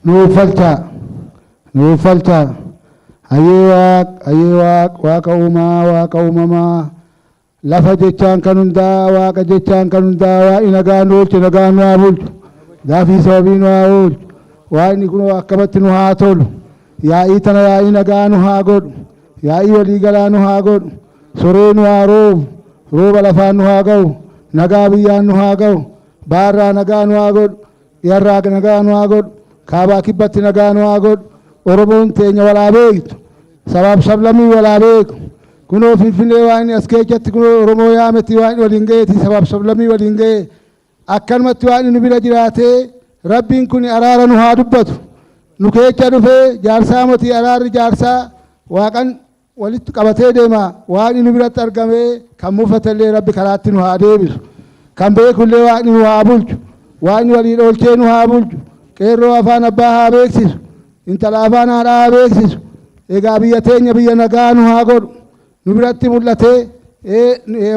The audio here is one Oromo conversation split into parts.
Nuuf falchaa. Nuuf falchaa. Hayyee waaq, hayyee waaq, waaqa uumaa, waaqa uumamaa. Lafa jechaan kan hundaa, waaqa jechaan kan hundaa, waaqni nagaa nu oolche, nagaa nu haa bulchu. Gaafii sababii nu haa oolchu. Waaqni kun akkamatti nu haa tolu. Yaa'ii tana yaa'ii nagaa nu haa godhu. Yaa'ii waliigalaa nu haa godhu. Soree nu haa roobu. Rooba lafaan nu haa ga'u. Nagaa biyyaan nu haa ga'u. Baarraa nagaa nu haa godhu. Dhiharraa nagaa nu haa godhu. Kaabaa kibbatti nagaa nu haa godhu. Oromoon teenya walaa beektu. Sabaaf sablammii walaa beeku. Kunoo Finfinnee waan as keessatti kunoo Oromoo yaametti waan waliin ga'eeti sabaaf sablammii waliin ga'e. Akkanumatti waan nu bira jiraatee Rabbiin kun araara nu haa dubbatu. Nu keessa dhufee jaarsaa motii araarri jaarsaa waaqan walitti qabatee deema. Waaqni nu biratti argamee kan mufatellee Rabbi karaatti nu haa deebisu. Kan beekullee waaqni nu haa bulchu. Waaqni waliin oolchee nu haa bulchu. Qeerroo afaan abbaa haa beeksisu. Intala afaan haadhaa haa beeksisu. Egaa biyya teenya biyya nagaa nu haa godhu. Nu biratti mul'atee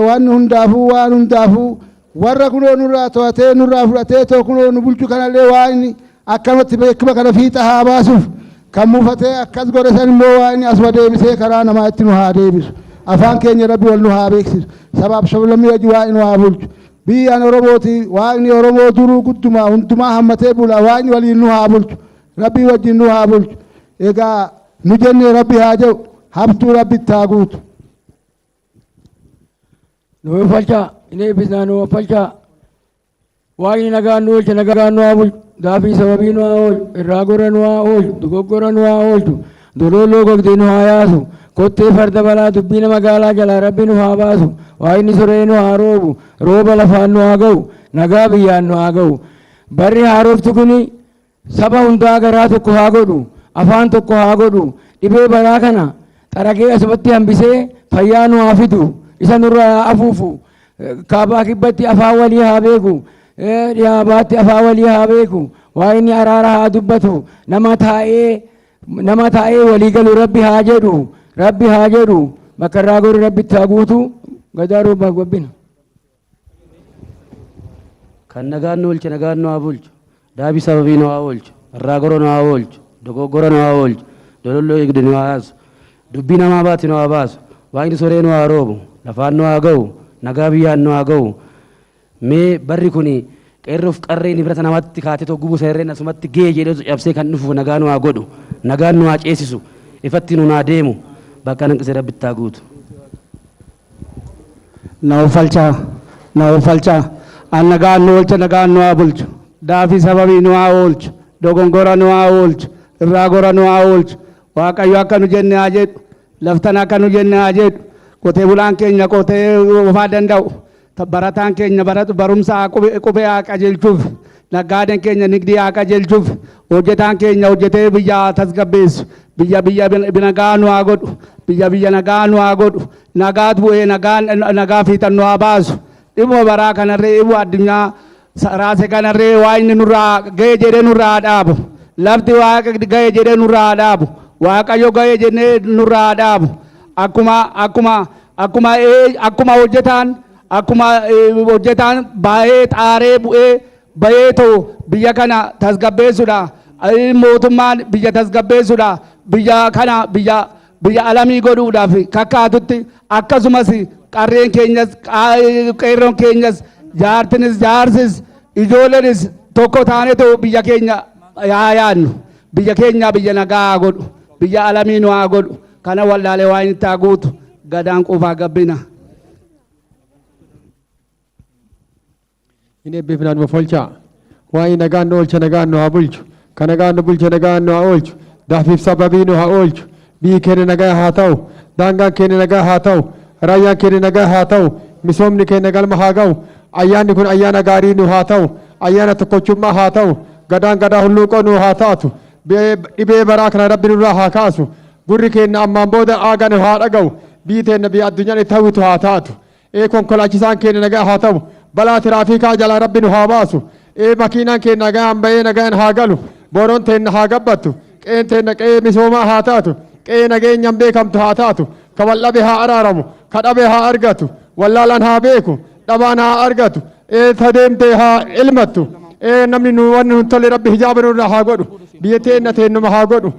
waan hundaafuu waan hundaafuu warra kunoo nurraa to'atee nurraa fudhatee too kunoo nu bulchu kanallee waaqni akkanumatti beekuma kana fiixa haa baasuuf. Kan mufatee akkas godhe san immoo waaqni asuma deebisee karaa namaa itti nu haa deebisu. Afaan keenya Rabbi wal nu haa beeksisu. Sabaaf sablammii wajji waaqni nu haa bulchu. Biyyaan Oromooti waaqni Oromoo duruu guddumaa hundumaa hammatee bula waaqni waliin nu haa bulchu. Rabbii wajjin nu haa bulchu. Egaa nu jennee Rabbi haa jedhu hamtuu Rabbi itti haa guutu. Nu falchaa, inni eebbisnaa nu falchaa. Waaqni nagaan nu oolche, nagaan nu haa bulchu. Gaafii sababii nu haa oolchu, irraa gora nu haa oolchu, dogoggora nu haa oolchu, dolooloo gogdee nu haa yaasu, kottee farda balaa dubbii nama gaalaa jalaa Rabbi nu haa baasu, waaqni soree nu haa roobu, rooba lafaan nu haa ga'u, nagaa biyyaan nu haa ga'u. Barri haaroftu kuni saba hundaa garaa tokko haa godhu, afaan tokko haa godhu, dhibee baraa kana xaragee asumatti hambisee fayyaa nu haa fidu, isa nurraa haa afuufu, kaabaa kibbatti afaan walii haa beeku, dhiyaa baatti afaan walii haa beeku, waaqni araara haa dubbatu, nama taa'ee walii galu Rabbi haa jedhu, Rabbi haa jedhu, bakka irraa goru Rabbi itti haa guutu, gadaa roobaa gobbina. Kan nagaan nu oolche nagaan nu haa bulchu. Daabii sababii nu haa oolchu. Irraa gora nu haa oolchu. Dogoggora nu haa oolchu. Dololloo eegdu nu haa yaasu. Dubbii namaa baati nu haa baasu. Waaqni soree nu haa roobu. Lafaan nu haa ga'u. Nagaa biyyaan nu haa ga'u. Mee barri kun qeerroof qarreen ibrata namatti kaatee tokko gubu seerreen asumatti ga'e jedhee cabsee kan dhufu nagaa nu haa godhu. Nagaan nu haa ceesisu. Ifatti nu haa deemu. Bakka hanqisee Rabbi itti haa guutu. Na falchaa, na falchaa. An nagaan nu oolche, nagaan nu haa bulchu. Daafii sababii nu haa oolchu. Dogongora nu haa oolchu. Irraa gora nu haa oolchu. Waaqayyo akka nu jenne haa jedhu. Laftan akka nu jenne haa jedhu. Qotee bulaan keenya qotee ofaa danda'u. Barataan keenya baratu barumsa haa qubee haa qajeelchuuf. Naggaadeen keenya nigdii haa qajeelchuuf. Hojjetaan keenya hojjetee biyya haa tasgabbeessu. Biyya biyya nagaa nu haa godhu. Biyya biyya nagaa nu haa godhu. Nagaatu bu'ee nagaan nagaa fiixan nu haa baasu. Dhibuma baraa kanarree dhibuma addunyaa raase kanarree waaqni nurraa ga'e jedhee nurraa haa dhaabu. Lafti waaqa ga'e jedhee nurraa haa dhaabu. Waaqayyo ga'e jennee nurraa haa dhaabu. Akkuma akkuma akkuma akkuma hojjetaan akkuma hojjetaan baay'ee xaaree bu'ee bahee ta'u biyya kana tasgabbeessuudha. Mootummaan biyya tasgabbeessuudha. Biyya kana biyya biyya alamii godhuudhaaf kakkaatutti akkasumas qarreen keenyas qeerroon keenyas jaartinis jaarsis ijoolleenis tokko taane ta'u biyya keenya yaa yaadnu. Biyya keenya biyya nagaa haa godhu. Biyya alamii nu haa godhu. Kana wallaalee waan itti haa guutu. Gadaan quufaa gabbina. Hin eebbifnaa nu folchaa. Waa'ee nagaan nu oolche nagaan nu haa bulchu. Kan nagaan nu bulche nagaan nu haa oolchu. Daafiif sababii nu haa oolchu. Biyyi keenya nagaa haa ta'u. Daangaan keenya nagaa haa ta'u. Raayyaan keenya nagaa haa ta'u. Misoomni keenya galma haa ga'u. Ayyaanni kun ayyaana gaarii nu haa ta'u. Ayyaana tokkochummaa haa ta'u. Gadaan gadaa hulluuqoo nu haa taatu. Dhibee baraa kana Rabbi nurraa haa kaasu. Gurri keenya ammaan booda aaga nu haa dhaga'u. Biyyi teenya biyya addunyaan itti hawwitu haa taatu. Konkolaachisaan keenya nagaa haa ta'u. Balaa tiraafikaa jalaa Rabbi nu haa baasu. Makiinaan keenya nagaan bahee nagaan haa galu. Booroon teenya haa gabbattu. Qe'een teenya qe'ee misoomaa haa taatu. Qe'ee nageenyaan beekamtu haa taatu. Ka wal dhabe haa araaramu. Ka dhabe haa argatu. Wallaalaan haa beeku. Dhabaan haa argatu. Ta deemte haa ilmattu. Namni nu wanni nun tolle Rabbi hijaaba nurraa haa godhu. Biyya teenna teennuma haa godhu.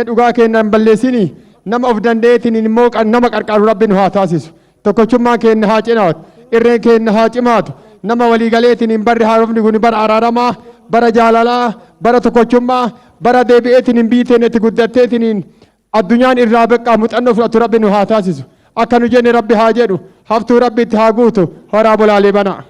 Dhugaa keenya hin balleessinii, nama of danda'eetiin immoo nama qarqaaru Rabbi nu haa taasisu. Tokkochummaan keenya haa cinaatu, irreen keenya haa cimaatu. Nama waliigaleetiin hin barri haarofni kun bara araaramaa, bara jaalalaa, bara tokkochummaa, bara deebi'eetiin hin biyyi teenya itti guddatteetiin addunyaan irraa beqqaa muuxannoo fudhatu Rabbi nu haa taasisu. Akka nu jenne Rabbi haa jedhu, haftuu Rabbi itti haa guutu. Horaa bulaalee banaa.